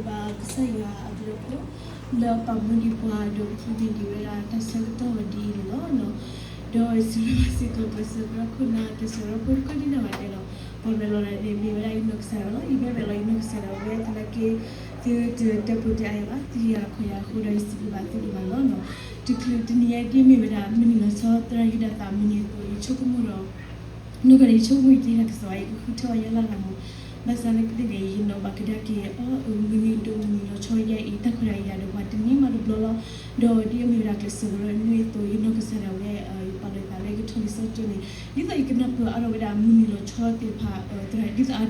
ဘၣ်ကစၢ်ယွၤအဘျုးအဖှိၣ် လၢအပာ်မူဒံးပှၤ ဒီးပူၤန့ၢ်ဒံးဝဲဒၣ်တၢ်ဆၢကတီၢ်ဒ်အံၤန့ၣ်လီၤ. ဒီးစံးဘျုးဘၣ်စ့ၢ်ကီး ပှၤစၢၤပှၤခိၣ်နၢ်တစၢၤပှၤဖိတခိၣ်ဒ်န့ၣ်ဘၣ်န့ၣ်လီၤ. ပှၤရဲၣ်လီၤန့ၣ် မ့ၢ်ဝဲဒၣ်ယနီၢ်ကစၢ်ဒၣ်ဝဲလီၤ. ယမ့ၢ်ရဲၣ်လီၤယနီၢ်ကစၢ်ဒၣ်ဝဲသနာ်က့ သုတတဲပူတဲအါယၤဘၣ်, သုယၤတခီယၤအဃိဒီး ယစံးဘျုးဘၣ်သုဒိၣ်မးလီၤ. တချုးတနံၤညါဒ်မ့ၢ်ဝဲဒၣ် မုၢ်နံၤလီၤဆီသရၣ်ယူဒၤသးမုၢ်နံၤအသိး ယဆိကမိၣ်ဒီး နီၢ်ကီၢ်န့ၣ် ယဆိကမိၣ်ယကဟဲတၢ်ကစီၣ် ယကဃုထၢအီၤယလၢ်လၢ်မး, ဘၣ်ဆၣ်သနာ်က့န့ၣ် ယနီၣ်ဘၣ်ကဒါက့ၤ အမုၢ်နံၤဒိၣ်မုၢ်နံၤလီၤဆီယဲအံၤ တၢ်ခွဲးတၢ်ယာ်ဒီးပှၤတနံၤမးတဘျီလီၤ. ဒီးဒ်အမ့ၢ်ဝဲဒၣ်ကျဲးစၢးကရၢနွံအသိး ယနီၢ်ကစၢ်ဒၣ်ဝဲ ယပာ်လီၤသးလၢကထီၣ်လံာ်စီဆှံန့ၣ် ဒ်သိးယကနၢ်ပၢၢ်အါထီၣ်ဝဲဒၣ်မုၢ်နံၤလီၤဆီသ့ၣ်တဖၣ် ဒ်သိးအဒိဒ်သိးသရၣ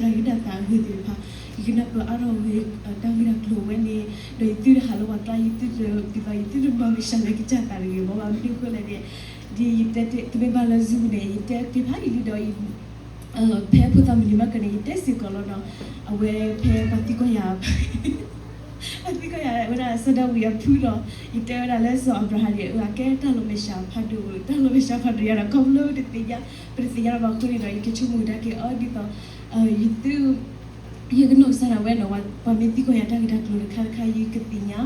်ယူဒၤသးအဂ့ၢ်သ့ၣ်တဖၣ် ယကနၢ်ပၢၢ်အါထီၣ်ဂ့ၤ တၢ်ဂ့ၢ်တၢ်ကျိၤဝဲန့ၣ် ဒီးယသုတဟးလၢပှၤကျါ ယသုတ ဒ်သိးယသုတဘၣ်မ့ၢ်စှၤလၢကစၢ်သးတဂ့ၤ ဘၣ်မနုၤအဃိလဲၣ်န့ၣ် ဒ်ယတဲတမ့ၢ်ဘၣ်လၢ Zoom န့ၣ် ယတဲတ့ၢ်ဖးယံာ်လံဒီး ဖဲဖိသၣ်မုၢ်နံၤဘၣ်ကန့ၣ် ယတဲစ့ၢ်ကီးလီၤဒီး အဝဲဖဲပှၤသံကွၢ်ယၤ ပှၤသံကွၢ်ယၤဝဲဒၣ်စီၤဒၤဝံးအဖုဒီး ယတဲဝဲဒၣ်လၢစီၤအၤဘြၤဟၣ်န့ၣ် အကဲတၢ်လီၤမဲာ်ဆှးဖးဒိၣ် တၢ်လီၤမဲာ်ဆှးဖးဒိၣ်ယၤဒီး ခီဖျိတသ့ၣ်ညါ ပတသ့ၣ်ညါဘၣ်အဃိန့ၣ်ဒီး ယကဆိကမိၣ်ကဒါက့ၤအီၤဒ်သိး ယသု ယကနီၢ်ကစၢ်ဒၣ်ဝဲန့ၣ် ပှၤမ့ၢ်သံကွၢ်ယၤတၢ်ဂ့ၢ်တၢ်ကျိၤတခါတခါ ယကသ့ၣ်ညါ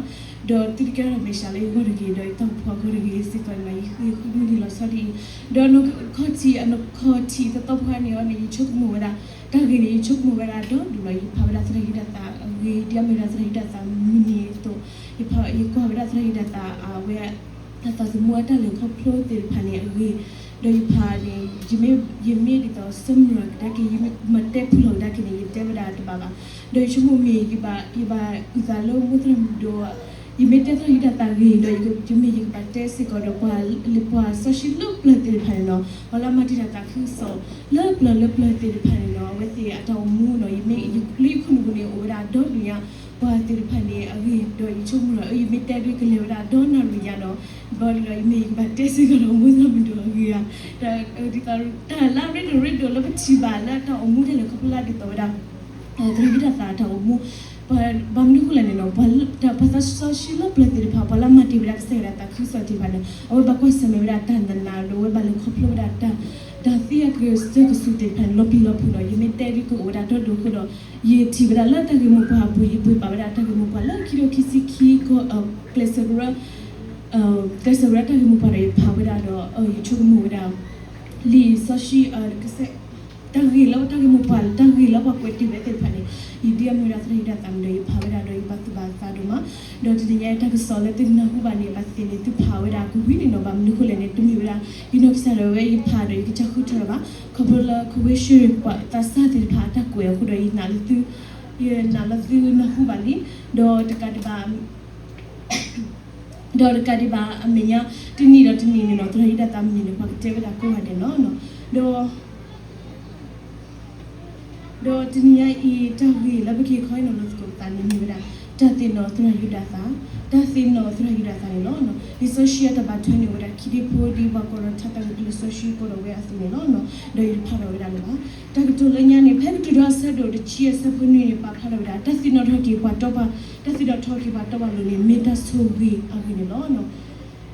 ဒီးသုတကဲထီၣ်မဲာ်ဆှးလၢယဂီၢ်တဂ့ၤ ဒီးယတၢ်အိၣ်ဖှိၣ်အဂီၢ်တဂ့ၤစ့ၢ်ကီးန့ၣ် ယဃုမုၢ်နံၤလီၤဆီဒ်အံၤ ဒီးနီၢ်ခီၣ်ထံး အနီၢ်ခီၣ်ထံးသီသီဖိန့ၣ်အီၤန့ၣ် ယဆိကမိၣ်ဝဲဒၣ် တၢ်ဂ့ၢ်န့ၣ် ယဆိကမိၣ်ဝဲဒၣ်ဒီဒူၣ်လီၤ ယဖးဝဲဒၣ်သရၣ်ယူဒၤသးအဂ့ၢ် ဒ်အမ့ၢ်ဝဲဒၣ်သရၣ်ယူဒၤသးမုၢ်နံၤအသိး ယကွၢ်ဝဲဒၣ်သရၣ်ယူဒၤသးအဝဲ တၢ်သးသမူအတၢ်လဲၤခီဖျိသ့ၣ်တဖၣ်န့ၣ်အဂ့ၢ် ဒီးယဖးန့ၣ် ယမ့ၢ်ဒ်သိး စၢမုၢ်ကဒါက့ၤ ယမ့ၢ်တဲဖုၣ်လီၤကဒါက့ၤန့ၣ် ယတဲဝဲဒၣ်တဘၣ်ဘၣ် ဒီးယဆိကမိၣ်မ့ၢ် ယဘၣ်အုၣ်သးလၢမိၢ်သရၣ်မုၣ်ဒိၣ် ယမ့ၢ်တဲသရၣ်ယူဒၤသးဂ့ၢ်ဒီး ယမ့ၢ်ယကဘၣ်တဲစ့ၢ်ကီးဒီး ပှၤစီဆှံလၢပျၢၤသ့ၣ်တဖၣ်န့ၣ်နီၤ ပှၤလၢအမၤတံာ်တာ်သးခုကစီၣ် လၢပျၢၤလၢပျၢၤသ့ၣ်တဖၣ်န့ၣ်နီၤ အဝဲသ့ၣ်အတၢ်အိၣ်မူနီၤ ယမ့ၢ်လၢယခိၣ်နူာ်ပူၤန့ၣ် အိၣ်ဝဲဒၣ်ဒီဘ့ၣ်ညါ ပှၤသ့ၣ်တဖၣ်န့ၣ်အဂ့ၢ် ဒီးယဆိကမိၣ်ဒီး ယမ့ၢ်တဲဒ်ကလဲၤဝဲဒၣ်ဒီနၣ်ရံၣ်ညါဒီး ဘၣ်ဒီးယမ့ၢ်ယကဘၣ်တဲစ့ၢ်ကီးဒီးမိၢ်သရၣ်မုၣ်ဒိၣ်အဂ့ၢ်ဧါ ဒီးဒ်သိးတၢ်လၢအရ့ဒိၣ်ရ့ဒိၣ်လၢပထံၣ်ဘၣ်လၢတၢ်အိၣ်မူဒ်လဲၣ်ခီဖျိလၢဒ်သိးဝဲဒၣ် သရၣ်ယူဒၤသးအတၢ်အိၣ်မူ ဘၣ်မနုၤအဃိလဲၣ်န့ၣ်နီၤ ပှၤသးစီဆှံလၢပျၢၤသ့ၣ်တဖၣ် ပှၤလၢအမၤတ့ၢ်ဝဲဒၣ်ကစၢ်ယွၤတၢ်သးခုကစီၣ်သ့ၣ်တဖၣ်န့ၣ် အဝဲဘၣ်ကွၢ်ဆၢၣ်မဲာ်ဝဲဒၣ်တၢ်နးနးဒီး အဝဲဘၣ်လဲၤခီဖျိဝဲဒၣ်တၢ် တၢ်သ့အကစၢၢ်ကစူၣ်သ့ၣ်တဖၣ်န့ၣ် လီၤပျံၤလီၤဖုးဒီး ယမ့ၢ်တဲဒ်ကအိၣ်ဝဲဒၣ်ဒီဒိၣ်အဃိဒီး ယထံၣ်ဝဲဒၣ်လၢတၢ်ဂ့ၢ်မိၢ်ပှၢ်အပူၤ ယပှ့ၤပာ်ဝဲဒၣ်တၢ်ဂ့ၢ်မိၢ်ပှၢ်လၢခံထိခံဆံခံ ကျဲးစၢးကရၢ ကျဲးစၢးကရၢတၢ်ဂ့ၢ်မိၢ်ပှၢ်ဒီး ယဖးဝဲဒၣ်ဒီး ယဆိကမိၣ်ဝဲဒၣ် လံာ်စီဆှံ တၢ်ဂ့ၢ်လၢတၢ်ဂ့ၢ်မိၢ်ပှၢ် တၢ်ဂ့ၢ်လၢပှၤကွဲးတ့ၢ်ဝဲသ့ၣ်တဖၣ်န့ၣ် ယဒ်အမ့ၢ်ဝဲဒၣ်သရၣ်ယူဒၤသးမုၣ်ဒီး ယဖးဝဲဒၣ်ဒီး ယဘၣ်သူၣ်ဘၣ်သးဒိၣ်မး ဒီးတနံၤညါတၢ်ကစီၣ်လၢသုနၢ်ဟူဘၣ်န့ၣ် ဘၣ်သ့ၣ်န့ၣ်သုဖးဝဲဒၣ်ကဝံၤန့ၣ်နီၤ ဘၣ်မနုၤအဃိလဲၣ်န့ၣ် တမ့ၢ်ဝဲဒၣ် ယနီၢ်ကစၢ်ဒၣ်ဝဲယဖးဒီး ယကစၢ်ဃုထၢလၢၤဘၣ် ခီဖျိလၢ ခဝ့ၡၢၣ် ပှၤသးစၢ်သ့ၣ်တဖၣ်အတၢ်ကွဲးအဃိဒီး ယနာ်လၢသု ယနာ်လၢသုနၢ်ဟူဘၣ်လံ ဒီးတကးဒံးဘၣ် ဒီးတကးဒံးဘၣ်အမဲာ်ညါ တနံၤဒီးတနံၤန့ၣ်နီၤ သရၣ်ယူဒၤသးမုၢ်နံၤန့ၣ် ပှၤကတဲဝဲဒၣ်ကိးဂၤဒဲးနီၤ ဒီး ဒီးတနံၤညါအံၤ တၢ်ဂ့ၢ်လၢပက့ၤခီအံၤနီၤ လၢသကိးပသးန့ၣ်မ့ၢ်ဝဲဒၣ် တၢ်သ့ၣ်နီၣ်သရၣ်ယူဒၤသး တၢ်သ့ၣ်နီၣ်သရၣ်ယူဒၤသးန့ၣ်လီၤ. လံာ်စီဆှံအတၢ်ဘၣ်ထွဲန့ၣ်အိၣ်ဝဲဒၣ်ခံထံၣ်ဖိ ဒ်ပှၤကိးထီၣ်ထါသးက့ၤလံာ်စီဆှံကိးထီၣ်ဝဲအသိးန့ၣ်လီၤ. ဒီးယတဖးထီၣ်ဝဲဒၣ်လၢၤဘၣ်. တၢ်ကတိၤလၢညါန့ၣ် ဖဲကတိၤဒိအဆၢဒိၣ်တဆံအဆၢဖိနွံန့ၣ် ပာ်ဖျါထီၣ်ဝဲဒၣ် တၢ်သ့ၣ်နီၣ်ထီၣ်က့ၤပှၤတီပှၤ တၢ်သ့ၣ်နီၣ်ထီၣ်က့ၤပှၤတီပှၤလိၤန့ၣ် မ့ၢ်တၢ်ဆိၣ်ဂ့ၤအဂ့ၢ်န့ၣ်လီၤ.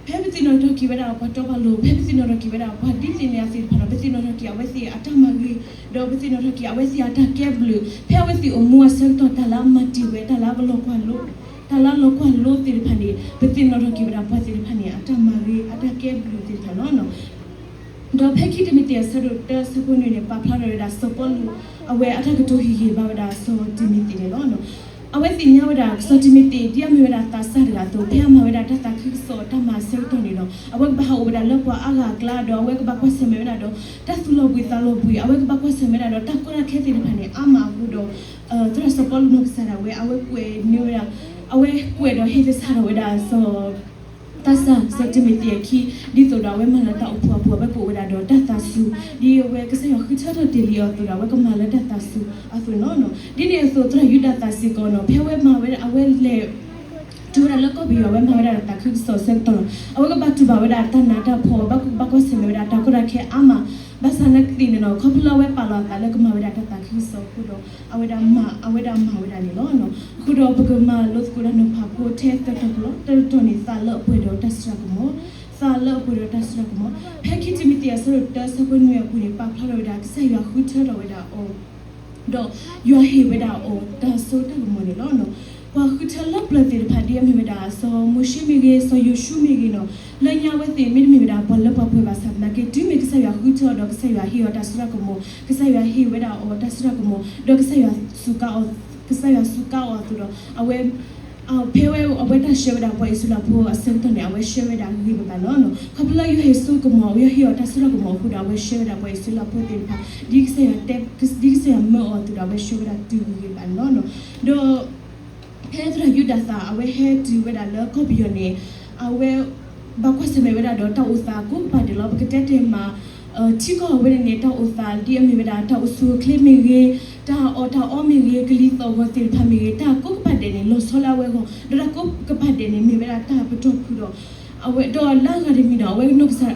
ဖဲပသ့ၣ်နီၣ်ထီၣ်က့ၤဝဲဒၣ်ပှၤတီပှၤလိၤ ဖဲပသ့ၣ်နီၣ်ထီၣ်က့ၤဝဲဒၣ်ပှၤဒ်သ့ၣ်န့ၣ်အသ့ၣ်တဖၣ်ဒီး ပသ့ၣ်နီၣ်ထီၣ်က့ၤအဝဲသ့ၣ်အတၢ်မၤဂ့ၤ ဒီးပသ့ၣ်နီၣ်ထီၣ်က့ၤအဝဲသ့ၣ်အတၢ်ကဲဘျုး ဖဲအဝဲသ့ၣ်အိၣ်မူအဆၢကတီၢ် တၢ်လၢအမၤတ့ၢ်ဝဲ တၢ်လၢအလီၤကွၢ်လိ တၢ်လၢအလီၤကွၢ်လိသ့ၣ်တဖၣ်န့ၣ် ပသ့ၣ်နီၣ်ထီၣ်က့ၤဝဲဒၣ်ပှၤသ့ၣ်တဖၣ်န့ၣ် အတၢ်မၤဂ့ၤ အတၢ်ကဲဘျုးသ့ၣ်တဖၣ်လီၤ. ဒီးဖဲခံတံၤမသ့းအဆၢဒိၣ်တၢအဆၢဖိနွံန့ၣ် ပာ်ဖျါထီၣ်ဝဲဒၣ်စီၤပီလူး အဝဲအတၢ်ကတိၤဟ့ၣ်ဂံၢ်ဘါဝဲဒၣ်စီၤတံၤမသ့းန့ၣ်လီၤ. အဝဲသ့ၣ်ညါဝဲဒၣ်စီၤတံၤမသ့း ဒ်အမ့ၢ်ဝဲဒၣ်သးစၢ်တဂၤအသိး ဖဲအမၤဝဲဒၣ်တၢ်သးခုကစီၣ်တၢ်မၤအဆၢကတီၢ်န့ၣ်လီၤ. အဝဲကဘၣ်ဟးအိၣ်ဝဲဒၣ်လၢပှၤအါဂၤအကျါ ဒီးအဝဲကဘၣ်ကွၢ်ဆၢၣ်မဲာ်ဝဲဒၣ်ဒီး တၢ်သူၣ်လီၤဘှံးသးလီၤဘှံး အဝဲကဘၣ်ကွၢ်ဆၢၣ်မဲာ်ဝဲဒၣ်ဒီး တၢ်ကီတၢ်ခဲသ့ၣ်တဖၣ်န့ၣ် အါမးအဃိဒီး သရၣ်စီၤပီလူးနီၢ်ကစၢ်ဒၣ်ဝဲ အဝဲကွဲးန့ၢ်ဝဲဒၣ် အဝဲကွဲးဒီးဟ့ၣ်သဆၣ်ထီၣ်ဝဲဒၣ်စီၤ သးစၢ်စီၤတံၤမသ့းအခံ ဒ်သိးဒီးအဝဲမၤလၢတၢ်အိၣ်ဖှိၣ်အပူၤ အဝဲကအိၣ်ဝဲဒၣ်ဒီးတၢ်သးစူၤ ဒ်အဝဲကစၢ်ယွၤဃုထၢထီၣ်တ့ၢ်လံအီၤအသိးဒီး အဝဲကမၤလၢတၢ်သးစူၤအသိးန့ၣ်လီၤ. ဒ်န့ၣ်အသိးသရၣ်ယူဒၤသးစ့ၢ်ကီးန့ၣ် ဖဲအဝဲမၤဝဲဒၣ် အဝဲလဲၤ တုၤဝဲဒၣ်လၢကီၢ်ပယီၤ အဝဲမၤဝဲဒၣ်တၢ်သးခုကစီၣ်အဆၢကတီၢ်န့ၣ် အဝဲကဘၣ်တူၢ်ဘၣ်ဝဲဒၣ်တၢ်နးတၢ်ဖှီၣ် ဘၣ်ကူဘၣ်ကွၢ်ဆၢၣ်မဲာ်ဝဲဒၣ်တၢ်ကီတၢ်ခဲအါမး ဘၣ်ဆၣ်သနာ်က့န့ၣ်လီၤ ခီဖျိလၢအဝဲပာ်လီၤအသးလၢကမၤဝဲဒၣ်တၢ်သးခုကစီၣ်အဃိဒီး အဝဲဒၣ်မၤ အဝဲဒၣ်မၤဝဲဒၣ်န့ၣ်လီၤ. အဃိဒီးပကမၤလိသကိးတၢ်နီၤဖးဖိထဲသၢတီၤလီၤ. တၢတတီၤန့ၣ် သးလၢအပှဲၤဒီးတၢ်စိတၢ်ကမီၤ, သးလၢအပှဲၤဒီးတၢ်စိတၢ်ကမီၤ. ဖဲခံတံၤမသ့းအဆၢဒိၣ်တၢအဆၢဖိနွံအပူၤန့ၣ် ပာ်ဖျါထီၣ်ဝဲဒၣ် ကစၢ်ယွၤဃုထၢထီၣ်ဝဲဒၣ်အီၤ ဒီးယွၤဟ့ၣ်ဝဲဒၣ်အီၤတၢ်စိတၢ်ကမီၤန့ၣ်လီၤ. ပှၤဃုထၢလၢပျၢၤသ့ၣ်တဖၣ်ဒ်အမ့ၢ်ဝဲဒၣ် စီၤမိၤၡ့မ့ၢ်ဂ့ၤ, စီၤယိၤၡူမ့ၢ်ဂ့ၤနီၤ, လၢညါအဝဲသ့ၣ်မ့တမ့ၢ်ဝဲဒၣ်ပှၤလၢပှၤပှဲၤဘၣ်ဆၣ်သနာ်က့ တုၤမ့ၢ်ကစၢ်ယွၤဃုထၢအီၤဒီး ကစၢ်ယွၤဟ့ၣ်အီၤတၢ်စိတၢ်ကမီၤ, ကစၢ်ယွၤဟ့ၣ်ဝဲဒၣ်အီၤတၢ်စိတၢ်ကမီၤ, ဒီးကစၢ်ယွၤစူးကါအီၤ, ကစၢ်ယွၤစူးကါအီၤအသိးဒီး အဝဲ ဖဲဝဲအဝဲတၢ်ဆှၢဝဲဒၣ်ပှၤအံၣ်စရ့လးဖိအဆၢကတီၢ်န့ၣ် အဝဲဆှၢဝဲဒၣ်ဂ့ၤဂ့ၤဘၣ်ဘၣ်လီၤ. ခီဖျိလၢယွၤဟ့ၣ်စိကမီၤ, ယွၤဟ့ၣ်အီၤတၢ်စိတၢ်ကမီၤအဃိဒီး အဝဲဆှၢဝဲဒၣ်ပှၤအံၣ်စရ့လးဖိသ့ၣ်တဖၣ် ဒ်ကစၢ်ယွၤတဲ, ဒ်ကစၢ်ယွၤမၢအီၤအသိးဒီး အဝဲဆှၢဝဲဒၣ်တုၤဂ့ၤဂ့ၤဘၣ်န့ၣ်လီၤ. ဒီး ဖဲသရၣ်ယူဒၤသၢ် အဝဲဟဲတုၤဝဲဒၣ်လၢကီၢ်ပယီၤန့ၣ် အဝဲ ဘၣ်ကွၢ်ဆၢၣ်မဲာ်ဝဲဒၣ်ဒီးတၢ်အိၣ်သးကိးကပၤဒဲးလီၤ. ပကတဲတဲမး ထံကီၢ်အဝဲန့ၣ်န့ၣ် တၢ်အိၣ်သးဒ်အမ့ၢ်ဝဲဒၣ် တၢ်အိၣ်ဆူၣ်အိၣ်ချ့မ့ၢ်ဂ့ၤ, တၢ်အီၣ်တၢ်အီမ့ၢ်ဂ့ၤ, ကလံၤသီၣ်ဂီၤသ့ၣ်တဖၣ်မ့ၢ်ဂ့ၤ, တၢ်ကိးကပၤဒဲးန့ၣ် လီၤဆီလၢအဝဲအဂီၢ်, ဒီးတၢ်ကိးကပၤဒဲးန့ၣ် မ့ၢ်ဝဲဒၣ်တၢ်ပတီၢ်ဖုဒီး အဝဲဒီးလၢအဂၤတမံၤဒီး အဝဲ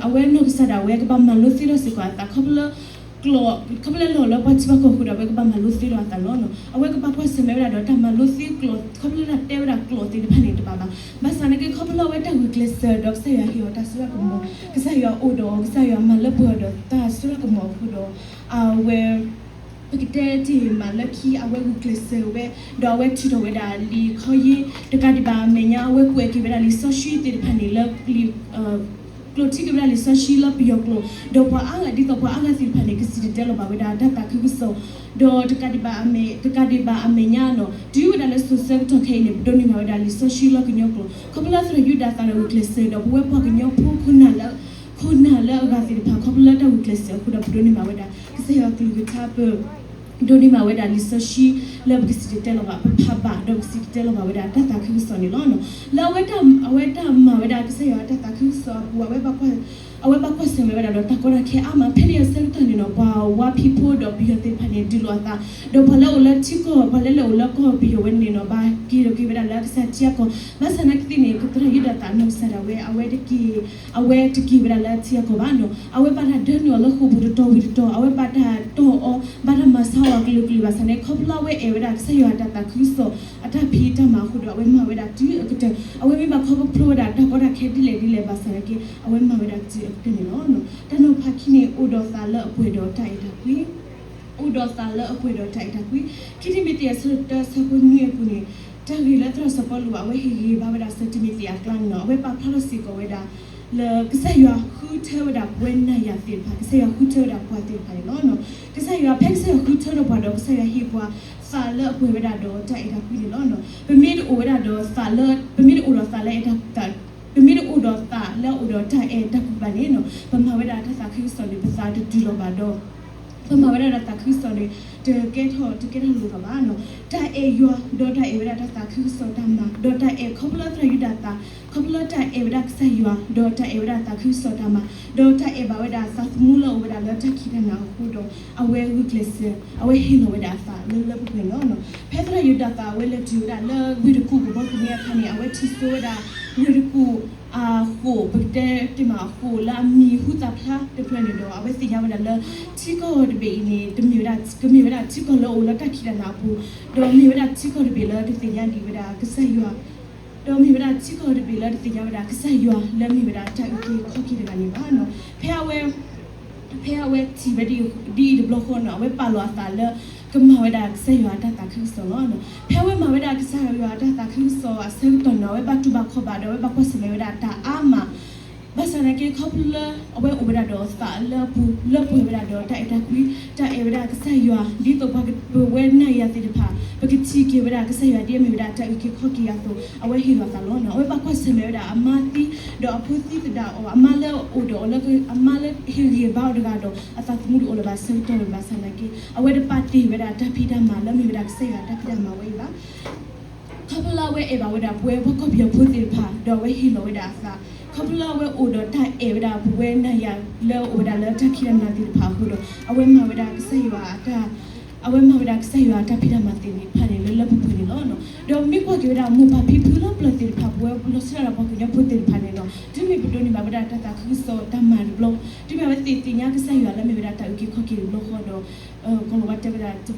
အဝဲနီၢ်ကစၢ်ဒၣ်ဝဲ ကဘၣ်မၤလိသ့ဒီးစ့ၢ်ကီးအသး ခီဖျိလၢ ခီဖျိလၢလီၤလၢပှၤထံပှၤကီၢ်အဃိဒီး အဝဲကဘၣ်မၤလိသ့ဒီးအသးလီၤ. အဝဲကဘၣ်ကွၢ်ဆၢၣ်မဲာ်ဝဲဒၣ်ဒီးတၢ်မၤလိသ့ကျိာ် ခီဖျိလၢတၢ်တဲဝဲဒၣ်ကျိာ်သ့ၣ်တဖၣ်န့ၣ်တဘၣ်ဘၣ်. ဘၣ်ဆၣ်သနာ်က့ ခီဖျိလၢအဝဲတၢ်ဂုာ်ကျဲးစၢးဒီးကစၢ်ယွၤဟ့ၣ်အီၤတၢ်စိတၢ်ကမီၤ, ကစၢ်ယွၤအိၣ်ဒီးအီၤ, ကစၢ်ယွၤမၤလၢပှဲၤအီၤဒီးတၢ်စိတၢ်ကမီၤအဃိဒီး အဝဲ ပကတဲတ့ၢ်မးလၢခံ အဝဲဂုာ်ကျဲးစၢးဝဲ ဒီးအဝဲထုးထီၣ်ဝဲဒၣ်လံာ်ခီယ့ၣ် တကးဒံးဘၣ်အမဲာ်ညါ အဝဲကွဲးက့ၤဝဲဒၣ်လံာ်စီဆှံသ့ၣ်တဖၣ်န့ၣ်လၢ ကျိာ်ထံက့ၤဝဲဒၣ်လံာ်စီဆှံလၢပယီၤကျိာ်, ဒီးပှၤအါဂၤဒ်သိးပှၤအါဂၤသ့ၣ်တဖၣ်န့ၣ် ကစံၣ်တဲၤတဲလီၤဘၣ်ဝဲဒၣ်တၢ်သးခုကစီၣ်, ဒီးတကးဒံးဘၣ်အမဲာ်, တကးဒံးဘၣ်အမဲာ်ညါနီၤ တုၤဝဲဒၣ်လၢစိၤဆၢကတီၢ်ခဲအံၤန့ၣ် ပဒိးန့ၢ်ဘၣ်ဝဲဒၣ်လံာ်စီဆှံလၢကညီကျိာ်, ခီဖျိလၢသရၣ်ယူဒၤသၢ်ဒီးဂုာ်ကျဲးစၢးဒီး ပဝဲပှၤကညီဖိ ခိၣ်နၢ်လၢအဂၤသ့ၣ်တဖၣ် ခီဖျိလၢတၢ်ဂုာ်ကျဲးစၢးအဃိဒီး ပဒိးန့ၢ်ဘၣ်ဝဲဒၣ် ကစၢ်ယွၤကလုၢ်ကထါပ ဒိးန့ၢ်ဘၣ်ဝဲဒၣ်လံာ်စီဆှံလၢပကစံၣ်တဲၤတဲလီၤဘၣ် ပဖးဘၣ် ဒီးပကစံၣ်တဲၤတဲလီၤဘၣ်ဝဲဒၣ်တၢ်သးခုကစီၣ်န့ၣ်လီၤ. လၢအဝဲတၢ်မၤဝဲဒၣ်ကစၢ်ယွၤတၢ်သးခုကစီၣ်အပူၤ အဝဲဘၣ်ကွၢ်ဆၢၣ်မဲာ်ဝဲဒၣ်ဒီးတၢ်ကီတၢ်ခဲအါမး ဖဲန့ၣ်အဆၢကတီၢ်န့ၣ်နီၤ ပှၤဝါဖံးဖိဒီးပယီၤသ့ၣ်တဖၣ်န့ၣ် ဒုးလိာ်အသး ဒီးပှၤလၢအိၣ်လၢထံကီၢ် ပှၤလၢလဲၤအိၣ်လၢကီၢ်ပယီၤဝဲန့ၣ်နီၤ ဘၣ်က့ၤဒီးက့ၤဝဲဒၣ်လၢကစၢ်ထံအကီၢ် ဘၣ်ဆၣ်သနာ်က့န့ၣ် သရၣ်ယူဒၤသၢ်နီၢ်ကစၢ်ဒၣ်ဝဲ အဝဲတက့ၤ အဝဲတက့ၤဝဲဒၣ်လၢထံအကီၢ်ဘၣ်နီၤ အဝဲဘၣ်တၢ်ဒၢနုာ်အီၤလၢဃိာ်ပူၤတတီၤဝံၤတတီၤ အဝဲဘၣ်တၢ်တီၢ်အီၤ ဘၣ်တၢ်မၤဆါအီၤကလုာ်ကလုာ်ဘၣ်ဆၣ်န့ၣ် ခီဖျိလၢအဝဲအဲၣ်ဝဲဒၣ်ကစၢ်ယွၤတၢ်သးခုကစီၣ်အတၢ်ဖံးတၢ်မၤအဃိဒီး အဝဲမၤဝဲဒၣ်တုၤအကတၢၢ် အဝဲမ့ၢ်ဘၣ်ခီဖျိဝဲဒၣ်တၢ်ကီတၢ်ခဲဒ်လဲၣ်ဒ်လဲၣ်ဘၣ်ဆၣ်သနာ်က့ အဝဲမၤဝဲဒၣ်တုၤအကတၢၢ်န့ၣ်လီၤ. တၢ်နီၤဖးခံန့ၣ် အိၣ်ဒီးသးလၢအပှဲၤဒီးတၢ်အဲၣ်တၢ်ကွံ အိၣ်ဒီးသးလၢအပှဲၤဒီးတၢ်အဲၣ်တၢ်ကွံ ခံတံၤမသ့း အဆၢဒိၣ်တၢ အဆၢဖိနွံအပူၤန့ၣ် တၢ်ဂ့ၢ်လၢသရၣ်စီၤပီလူး အဝဲဟ့ၣ်ဂံၢ်ဘါဝဲဒၣ်စီၤတံၤမသ့းအကျါန့ၣ်လီၤ. အဝဲပာ်ဖျါထီၣ်စ့ၢ်ကီးဝဲဒၣ် လၢကစၢ်ယွၤဃုထၢဝဲဒၣ်ပဝဲနၤယၤသ့ၣ်တဖၣ် ကစၢ်ယွၤဃုထၢဝဲဒၣ်ပှၤသ့ၣ်တဖၣ်န့ၣ်လီၤ. ကစၢ်ယွၤ ဖဲကစၢ်ယွၤဃုထၢဒီးပှၤဒီး ကစၢ်ယွၤဟ့ၣ်ပှၤသးလၢအပှဲၤဝဲဒၣ်ဒီးတၢ်အဲၣ်တၢ်ကွံန့ၣ်လီၤ. ပမ့ၢ်တအိၣ်ဝဲဒၣ်ဒီးသးလၢ ပမ့ၢ်တအိၣ်ဒီးသးလၢအဲၣ်တၢ် ပမ့ၢ်တအိၣ်ဒီးသးလၢအအိၣ်ဒီးတၢ်အဲၣ်တၢ်ကွံဘၣ်န့ၣ်နီၤ ပမၤဝဲဒၣ်တၢ်သးခုကစီၣ်န့ၣ် ပသးတတုၤလီၤဘၣ်ဒီး ပမၤဝဲဒၣ်တၢ်သးခုကစီၣ်န့ၣ် တကဲထီၣ် တကဲထီၣ်လိၤလီၤဘၣ်နီၤ. တၢ်အဲၣ်ယွၤ ဒီးတၢ်အဲၣ်ဝဲဒၣ်တၢ်သးခုကစီၣ်တၢ်မၤ ဒီးတၢ်အဲၣ်ခီဖျိလၢသရၣ်ယူဒၤသၢ် ခီဖျိလၢတၢ်အဲၣ်ဝဲဒၣ်ကစၢ်ယွၤ ဒီးတၢ်အဲၣ်ဝဲဒၣ်သးခုကစီၣ်တၢ်မၤ ဒီးတၢ်အဲၣ်ဘၣ်ဝဲဒၣ်သးသမူလၢအအိၣ်ဝဲဒၣ်လၢတၢ်ခံးတၢ်နၤအဃိဒီး အဝဲဂုာ်ကျဲးစၢး အဝဲဟ့ၣ်လီၤဝဲဒၣ်အသးလၢလၢပှဲၤပှဲၤန့ၣ်လီၤ. ဖဲသရၣ်ယူဒၤသၢ်အဝဲလဲၤတုၤဝဲဒၣ်လၢဝ့ၢ်တကူၣ်ကဘီသန့အခါန့ၣ် အဝဲထံၣ်ဆိဝဲဒၣ် ဝ့ၢ်တကူၣ် အဃိာ် ပကတဲတ့ၢ်မးအဃိာ်လၢအမံၤဟူသၣ်ဖျါတဖျၢၣ်န့ၣ်ဒီး အဝဲသ့ၣ်ညါဝဲဒၣ်လၢ ထံကီၢ်တဘ့ၣ်အံၤန့ၣ် တမ့ၢ်ဝဲဒၣ် ကမ့ၢ်ဝဲဒၣ်ထံကီၢ်လၢအိၣ်လၢတၢ်ခံးတၢ်နၤအပူၤ ဒီးမ့ၢ်ဝဲဒၣ်ထံကီၢ်တဘ့ၣ်လၢတသ့ၣ်ညါဒံးဝဲဒၣ်ကစၢ်ယွၤ ဒီးမ့ၢ်ဝဲဒၣ်ထံကီၢ်တဘ့ၣ်လၢတသ့ၣ်ညါဝဲဒၣ်ကစၢ်ယွၤလၢမ့ၢ်ဝဲဒၣ်တၢ်အုၣ်က့ၤခီၣ်က့ၤတဂၤန့ၣ်ဘၣ်နီၤ. ဖဲအဝဲ ဖဲအဝဲထံၣ်ဝဲဒ်အံၤတဘျီဃီနီၤ အဝဲပာ်လီၤအသးလၢ ကမၤဝဲဒၣ်ကစၢ်ယွၤအတၢ်သးခုကစီၣ်လီၤ. ဖဲအဝဲမၤဝဲဒၣ်ကစၢ်ယွၤအတၢ်သးခုကစီၣ်အဆၢကတီၢ်န့ၣ် အဝဲဘၣ်တူၢ်ဘၣ်ခီၣ်ဘၣ်ဒီး အဝဲဘၣ်ကွၢ်ဆၢၣ်မဲာ်ဝဲဒၣ်တၢ်အါမး ဘၣ်ဆၣ်သနာ်က့ ခီဖျိလၢအဝဲအိၣ်ဝဲဒၣ်ဒီးသးလၢအပူၤ လၢပှဲၤဝဲဒၣ်ဒီးတၢ်အဲၣ်တၢ်ကွံ တၢ်အဲၣ်ဝဲဒၣ်ကစၢ်ယွၤ ဒ်သိးပဝဲနၤယၤသ့ၣ်တဖၣ် ပကထံၣ်က့ၤဝဲဒၣ်ကစၢ်ယွၤဒ်အမ့ၢ်ဝဲဒၣ်တၢ်အုၣ်က့ၤခီၣ်က့ၤအသိး အဝဲဟ့ၣ်လီၤသးလီၤနီၤ. အဝဲဘၣ်ကွၢ်ဆၢၣ်မဲာ်ဝဲဒၣ်အမါသံ ဒီးအဖိသံသဒၣ်အီၤ အမါလၢအအိၣ်ဒီးအီၤလၢ အမါလၢဟ့ၣ်ဂံၢ်ဘါအီၤတဂၤဒီး အသးသမူတအိၣ်လၢၤဘၣ်ဆၢကတီၢ်လၢၤဘၣ်ဆၣ်သနာ်က့ အဝဲတပာ်တ့ၢ်ဝဲဒၣ်တၢ်ဖံးတၢ်မၤလၢမ့ၢ်ဝဲဒၣ်ကစၢ်ယွၤတၢ်ဖံးတၢ်မၤဝဲအံၤဘၣ် ခီဖျိလၢအဝဲအဲၣ်ဘၣ်ဝဲဒၣ်ပဝဲပှၤကီၢ်ပယီၤဖိသ့ၣ်တဖၣ် ဒီးအဝဲဟ့ၣ်လီၤဝဲဒၣ်အသး ခီဖျိလၢအဝဲအိၣ်ဒီးတၢ်အဲၣ်ဝဲဒၣ်ပဝဲနၤယၤလၢအအိၣ်ဝဲဒၣ်လၢတၢ်ခံးတၢ်နၤသ့ၣ်တဖၣ်အဃိဒီး အဝဲမၤဝဲဒၣ်ကစၢ်ယွၤအတၢ် အဝဲမၤဝဲဒၣ်ကစၢ်ယွၤအတၢ်ဖံးတၢ်မၤသ့ၣ်တဖၣ်န့ၣ် လၢလၢပှဲၤပှဲၤန့ၣ်လီၤ. ဒီးမ့ၢ်ကွၢ်က့ၤဝဲဒၣ်မိၢ်ပၢ်ဖံဖုလၢပျၢၤသ့ၣ်တဖၣ် ပဝဲလီၤဆီဒၣ်တၢ်ပှၤကညီဖိသ့ၣ်တဖၣ်န့ၣ်လီၤ တုၤမ့ၢ်ပဒိးန့ၢ်ဘၣ်ဝဲဒၣ်တၢ်သးခုကစီၣ်တၢ်မၤတဘျီ တုၤမ့ၢ်အဝဲသ့ၣ်သ့ၣ်ညါကစၢ်ယွၤလၢမ့ၢ်ဝဲဒၣ်တၢ်အုၣ်က့ၤခီၣ်က့ၤတဘျီဃီဒီး ကီၤလၤဝါတဲဝဲဒၣ် တကွၢ်က့ၤဝဲဒၣ် ပကတဲ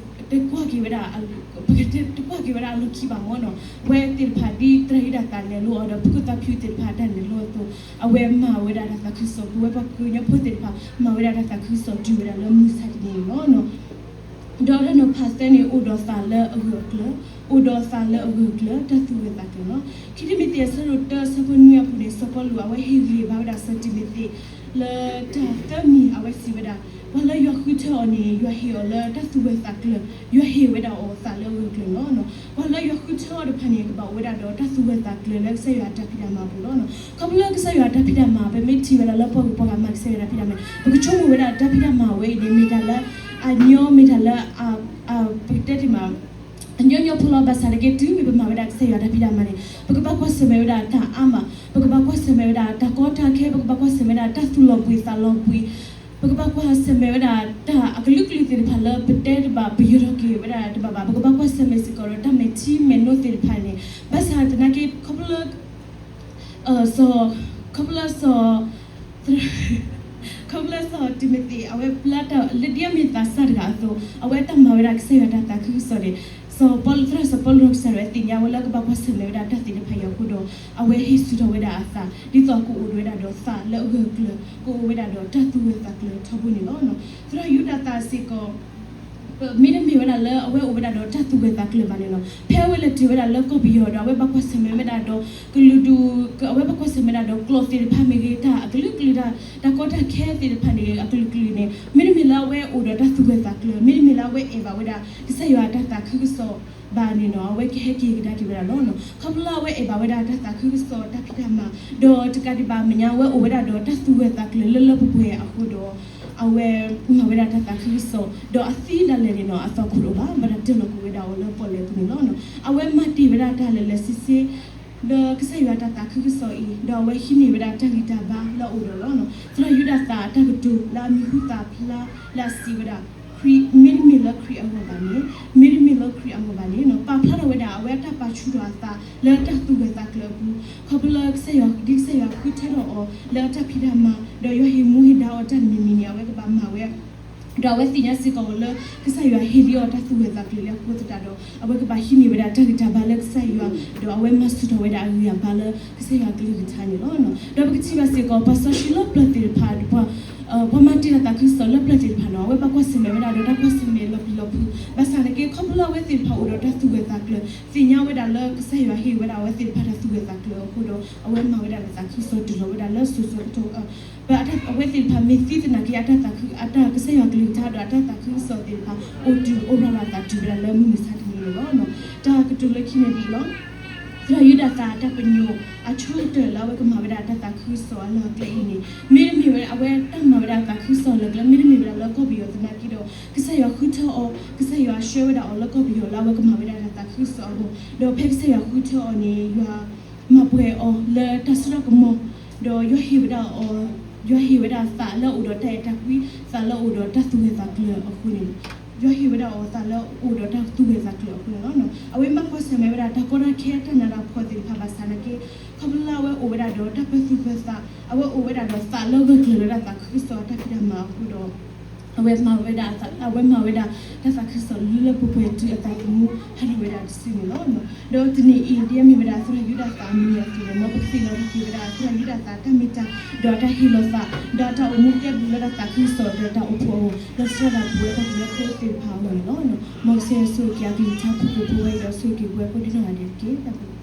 တကွၢ်က့ၤဝဲဒၣ်အလီၢ်ခံဘၣ်မ့ၢ်နီၤ ဝဲသ့ၣ်တဖၣ်ဒ်သရၣ်ယူဒၤသၢ်နဲၣ်လိအီၤဒီး ဖိသၣ်ဖၠူသ့ၣ်တဖၣ်တၢ်နဲၣ်လိအသိး အဝဲမၤဝဲဒၣ်တၢ်သးခုကစီၣ် ပဝဲပှၤကညီဖိသ့ၣ်တဖၣ် မၤဝဲဒၣ်တၢ်သးခုကစီၣ်တုၤဝဲဒၣ်လၢမုၢ်ဆါတနံၤန့ၣ်လီၤ. ဒီးတၢ်နီၤဖးသၢန့ၣ် အိၣ်ဒီးသးလၢအဂၢၢ်အကျၢၤ, အိၣ်ဒီးသးလၢအဂၢၢ်အကျၢၤ တၢ်သူၣ်ဂၢၢ်သးကျၢၤလီၤ. ခံတံၤမသ့း အဆၢဒိၣ်တၢ အဆၢဖိနွံအပူၤန့ၣ် စီၤပီလူး အဝဲဟ့ၣ်ဂံၢ်ဟ့ၣ်ဘါဝဲဒၣ်စီၤတံၤမသ့း လၢတၢ်သၢမံၤ အဝဲစံးဝဲဒၣ်, ပှၤလၢယွၤဃုထၢအီၤန့ၣ် ယွၤဟ့ၣ်အီၤလၢတၢ်သူၣ်ဂၢၢ်သးကျၢၤ, ယွၤဟ့ၣ်ဝဲဒၣ်အီၤသးလၢအဂၢၢ်အကျၢၤလီၤ. ပှၤလၢယွၤဃုထၢအီၤတဖၣ်န့ၣ် ကဘၣ်အိၣ်ဝဲဒၣ်ဒီးတၢ်သူၣ်ဂၢၢ်သးကျၢၤလၢကစၢ်ယွၤအတၢ်ဖံးတၢ်မၤအပူၤလီၤ. ခီဖျိလၢကစၢ်ယွၤအတၢ်ဖံးတၢ်မၤ ပမ့ၢ်ထံၣ်ဝဲဒၣ်လၢပှၤဂုၤပှၤဂၤမၤကစၢ်ယွၤအတၢ်ဖံးတၢ်မၤ ပကဆိကမိၣ်ဝဲဒၣ်တၢ်ဖံးတၢ်မၤဝဲအံၤန့ၣ် မ့ၢ်တၢ်လၢအညီ မ့ၢ်တၢ်လၢ ပကတဲတ့ၢ်မး အညီညီဖိလီၤ. ဘၣ်ဆၣ်တက့ၢ် တုၤမ့ၢ်ပမၤဝဲဒၣ်ကစၢ်ယွၤအတၢ်ဖံးတၢ်မၤန့ၣ် ပကဘၣ်ကွၢ်ဆၢၣ်မဲာ်ဝဲဒၣ်တၢ်အါမး, ပကဘၣ်ကွၢ်ဆၢၣ်မဲာ်ဝဲဒၣ်တၢ်ကီတၢ်ခဲ, ပကဘၣ်ကွၢ်ဆၢၣ်မဲာ်ဝဲဒၣ်တၢ်သူၣ်လီၤဘှံးသးလီၤဘှံး, ပကဘၣ်ကွၢ်ဆၢၣ်မဲာ်ဝဲဒၣ်တၢ်အကလုာ်ကလုာ်သ့ၣ်တဖၣ်လၢပတဲတဘၣ် ပယီၤထီၣ်က့ၤဝဲဒၣ်တဘၣ်ဘၣ်, ပကဘၣ်ကွၢ်ဆၢၣ်မဲာ်စ့ၢ်ကီးဒီးတၢ်မဲာ်ထံမဲာ်နိသ့ၣ်တဖၣ်န့ၣ်, ဘၣ်ဆၣ်သနာ်က့ ခီဖျိလၢ စီၤ, ခီဖျိလၢစီၤ, ခီဖျိလၢစီၤတံၤမသ့း အဝဲပျၢ်တၢ်လၢဒ်အမ့ၢ်သးစၢ်တဂၤအသိး အဝဲတၢ်မၤဝဲဒၣ်ကစၢ်ယွၤတၢ်သးခုကစီၣ်န့ၣ်, စီၤပီလူး သရၣ်စီၤပီလူးဒီးကစၢ်ဒၣ်ဝဲသ့ၣ်ညါဝဲလၢကဘၣ်ကွၢ်ဆၢၣ်မဲာ်ဝဲဒၣ်တၢ်သ့ၣ်တဖၣ်အံၤအဃိဒီး အဝဲဟ့ၣ်ဆူၣ်ထီၣ်ဝဲဒၣ်အသး ဒ်သိးကအိၣ်ဒီးဝဲဒၣ်ဒီးသးလၢအဂၢၢ်အကျၢၤ ကအိၣ်ဝဲဒၣ်ဒီးတၢ်သူၣ်ဂၢၢ်သးကျၢၤထီဘိန့ၣ်လီၤ. သရၣ်ယူဒၤသးစ့ၢ်ကီး မ့တမ့ၢ်ဝဲဒၣ်လၢအဝဲအိၣ်ဝဲဒၣ်ဒီးတၢ်သူၣ်ဂၢၢ်သးကျၢၤဘၣ်န့ၣ်လီၤ. ဖဲအဝဲလဲၤတုၤဝဲဒၣ်လၢကီၢ်ပယီၤဒီး အဝဲဘၣ်ကွၢ်ဆၢၣ်မဲာ်ဝဲဒၣ်ဒီး ကလုာ်ဒူၣ်, အဝဲဘၣ်ကွၢ်ဆၢၣ်မဲာ်ဝဲဒၣ်ဒီးကျိာ်သ့ၣ်တဖၣ်မ့ၢ်ဂ့ၤ, တၢ်အကလုာ်ကလုာ်တၢ်, တၢ်ကီတၢ်ခဲသ့ၣ်တဖၣ်န့ၣ် အကလုာ်ကလုာ်န့ၣ် မ့တမ့ၢ်လၢအဝဲအိၣ်ဒီးတၢ်သူၣ်ဂၢၢ်သးကျၢၤ, မ့တမ့ၢ်လၢအဝဲအဲၣ်ဘၣ်ဝဲဒၣ် ကစၢ်ယွၤအတၢ်သးခုကစီၣ်ဘၣ်န့ၣ်လီၤ. အဝဲကဟဲက့ၤကဒါက့ၤဝဲဒၣ်လီၤ. ခီဖျိလၢအဝဲအဲၣ်ဘၣ်ဝဲဒၣ်တၢ်သးခုကစီၣ်တၢ်ဖံးတၢ်မၤ ဒီးတကးဒံးဘၣ်အမဲာ်ညါ အဝဲအိၣ်ဝဲဒၣ်ဒီးတၢ်သူၣ်ဂၢၢ်သးကျၢၤလၢလၢပှဲၤပှဲၤအဃိဒီး အဝဲမၤဝဲဒၣ်တၢ်သးခုကစီၣ် ဒီးအသံဒၣ်လဲာ်န့ၣ်လီၤ အသီခိၣ်တအိၣ်ဘၣ်, ဘၣ်တၢ်တၢၢ်လီၤကွံာ်ဝဲဒၣ်အီၤလၢပီၣ်လဲၣ်ပူၤန့ၣ်လီၤ. အဝဲမၤတ့ၢ်ဝဲဒၣ်တၢ်လဲၤလဲၤဆ့ဆ့ လၢကစၢ်ယွၤတၢ်သးခုကစီၣ်အံၤ ဒီးအဝဲဟံးန့ၢ်ဝဲဒၣ်တၢ်ဂံၢ်တၢ်ဘါလၢအအိၣ်ဒီးလီၤ. သရၣ်ယူဒၤသးအတၢ်ကတိၤလၢအမံၤဟူသၣ်ဖျါလၢအစံးဝဲဒၣ် ခရံာ်မ့တမ့ၢ်လၢခရံာ်အဂီၢ်ဘၣ်န့ၣ်, မ့တမ့ၢ်လၢခရံာ်အဂီၢ်ဘၣ်န့ၣ် ပာ်ဖျါထီၣ်ဝဲဒၣ် အဝဲအတၢ်ပာ်ဆူၣ်ထီၣ်အသးလၢတၢ်သူၣ်ဂၢၢ်သးကျၢၤအပူၤ, ခီဖျိလၢကစၢ်ယွၤ ဒ်ကစၢ်ယွၤဃုထၢထီၣ်အီၤလၢတၢ်ဖံးတၢ်မၤ ဒီးယွၤဟ့ၣ်မူဟ့ၣ်ဒါအီၤတၢ်တမံၤမံၤန့ၣ် အဝဲကဘၣ်မၤဝဲ ဒီးအဝဲသ့ၣ်ညါစ့ၢ်ကီးလၢ ကစၢ်ယွၤဟ့ၣ်လံအီၤတၢ်သူၣ်ဂၢၢ်သးကျၢၤလံအဃိသတးဒီး အဝဲကဘၣ်ဟံးန့ၢ်ဝဲဒၣ်တၢ်ဂံၢ်တၢ်ဘါလၢကစၢ်ယွၤ ဒီးအဝဲမၤဆူၣ်ထီၣ်ဝဲဒၣ်အဂံၢ်အဘါလၢကစၢ်ယွၤအကလုၢ်ကထါန့ၣ်လီၤ. ဒီးပကထံၣ်ဘၣ်စ့ၢ်ကီး ပှၤစီဆှံလၢပျၢၤသ့ၣ်တဖၣ် ပှၤမၤတ့ၢ်တၢ်သးခုကစီၣ်လၢပျၢၤသ့ၣ်တဖၣ်န့ၣ် အဝဲဘၣ်ကွၢ်ဆၢၣ်မဲာ်ဝဲဒၣ်ဒီးတၢ်ကွၢ်ဆၢၣ်မဲာ်လီၤပျံၤလီၤဖုး, ဘၣ်ဆၣ်သနာ်က့ ခီဖျိလၢအဝဲသ့ၣ်တဖၣ်အိၣ်ဒီးတၢ်သူၣ်ဂၢၢ်သးကျၢၤ သ့ၣ်ညါဝဲဒၣ်လၢကစၢ်ယွၤဟ့ၣ်ဝဲဒၣ်အဝဲသ့ၣ်တဖၣ်တၢ်သူၣ်ဂၢၢ်သးကျၢၤအဃိဒီး အဝဲမၤဝဲဒၣ်တၢ်သးခုကစီၣ်တုၤလီၤဝဲဒၣ်လၢစိၤစိၤကတီၢ် အဝဲသ့ၣ်တဖၣ်မ့ၢ်သံသနာ်က့ အတၢ်သးခု အတၢ်ကစၢ်ယွၤကလုၢ်ကထါဒီးအတၢ်သးခုကစီၣ်သ့ၣ်တဖၣ် အိၣ်တုၤအိၣ်ရၤလီၤအသးတုၤဝဲဒၣ်လၢမုၢ်မဆါတနံၤန့ၣ်လီၤ. တၢ်ကတိၤလၢခံန့ၣ်ဒ်အံၤလီၤ. သရၣ်ယူဒၤသးအတၢ်ပညိၣ်အဆိကတၢၢ်လၢအဝဲကမၤဝဲဒၣ်တၢ်သးခုကစီၣ်အလီၢ်အကျဲအံၤန့ၣ် မ့တမ့ၢ်ဝဲ အဝဲတၢ်မၤဝဲဒၣ်တၢ်သးခုကစီၣ်အလီၢ်အကျဲ မ့တမ့ၢ်ဝဲဒၣ်လၢကီၢ်ပယီၤသနာ်က့ဒီး ကစၢ်ယွၤဃုထၢအီၤ ကစၢ်ယွၤဆှၢဝဲဒၣ်အီၤလၢကီၢ်ပယီၤလၢအဝဲကမၤဝဲဒၣ်တၢ်သးခုကစီၣ်အဂီၢ် ဒီးဖဲကစၢ်ယွၤဃုထၢအီၤန့ၣ် ယွၤ မၤပှဲၤအီၤလၢတၢ်စိတၢ်ကမီၤ ဒီးယွၤဟ့ၣ်ဝဲဒၣ်အီၤ ယွၤဟ့ၣ်ဝဲဒၣ်သးလၢအအိၣ်ဒီးတၢ်အဲၣ်တၢ်ကွံ သးလၢအအိၣ်ဒီးတၢ်သူၣ်ဂၢၢ်သးကျၢၤအဃိန့ၣ် ယွၤဟ့ၣ်ဝဲဒၣ်အီၤသးလၢအအိၣ်ဒီးတၢ်သူၣ်ဂၢၢ်သးကျၢၤအဃိန့ၣ်လီၤ. အဝဲမၤကွၢ်ဆၢၣ်မဲာ်ဝဲဒၣ်တၢ်ကီတၢ်ခဲတၢ်နးတၢ်ဖှီၣ်သ့ၣ်တဖၣ်ဘၣ်ဆၣ်သနာ်က့ ခီဖျိလၢအဝဲအိၣ်ဝဲဒၣ်ဒီးတၢ်ပၢၤသူၣ်ပၢၤသး အဝဲအိၣ်ဝဲဒၣ်ဒီးသးလၢဂၢၢ်ကျၢၤလၢတၢ်သးခုကစီၣ်အတၢ်ဖံးတၢ်မၤအဃိဒီး အဝဲမၤဝဲဒၣ် အဝဲမၤဝဲဒၣ်တၢ်သးခုကစီၣ်လၢလၢပှဲၤပှဲၤတုၤအသးသမူဟဲထီၣ်ဝဲဒၣ်တစုန့ၣ်လီၤ. ဒီးတနံၤအံၤ ဒ်အမ့ၢ်ဝဲဒၣ်သရၣ်ယူဒၤသးအမံၤအသိးန့ၣ် မ်ပကသ့ၣ်နီၣ်ထီၣ်က့ၤဝဲဒၣ် သရၣ်ယူဒၤသးအတၢ်မ့ၢ်တၢ် ဒီးအတၢ်ဟ့ၣ်လီၤသး ဒီးအတၢ်အိၣ်မူကဲဘျုးလၢတၢ်သးခုကစီၣ်ဒီးတၢ်အိၣ်ဖှိၣ်အဂီၢ် လီၤဆီဒၣ်တၢ်ပဝဲပှၤကညီဖိသ့ၣ်တဖၣ်အဂီၢ်န့ၣ်လီၤ. မ်ကစၢ်ယွၤဆိၣ်ဂ့ၤက့ၤအကလုၢ်ကထါဖုၣ်ကိာ်ဖိဝဲအံၤဒီးဆိၣ်ဂ့ၤက့ၤပဝဲကိးဒံနီၢ်ဂၤဒဲးတက့ၢ်. တၢ်ဘျုး